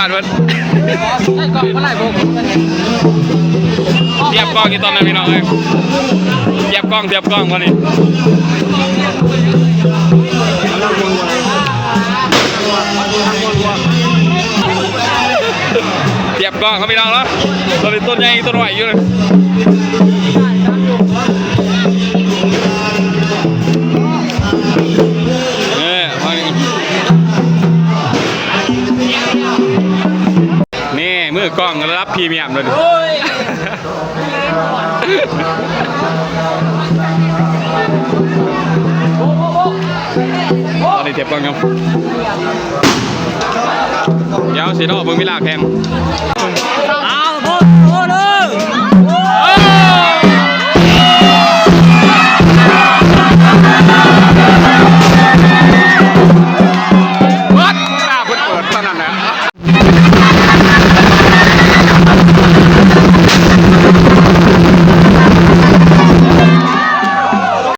ອັນເພິ່ນ ໃສ່ກ້ອງບໍ່ໄດ້ບໍ່ ທຽບກ້ອງຢູ່ຕອນນັ້ນ ພີ່ນ້ອງເອີຍ ທຽບກ້ອງ ທຽບກ້ອງ ຕອນນີ້ ທຽບກ້ອງເນາະ ພີ່ນ້ອງເນາະ ຕົວນີ້ ຕົວໃຫຍ່ ຕົວນ້ອຍຢູ່ ເອີ ມານີ້ ນີ້ ມືກ້ອງລະດັບພຣີມຽມເລີຍ ຕອນນີ້ທຽບກ້ອງຢູ່ ດຽວຊິລໍເບິ່ງເວລາແຂ່ງ.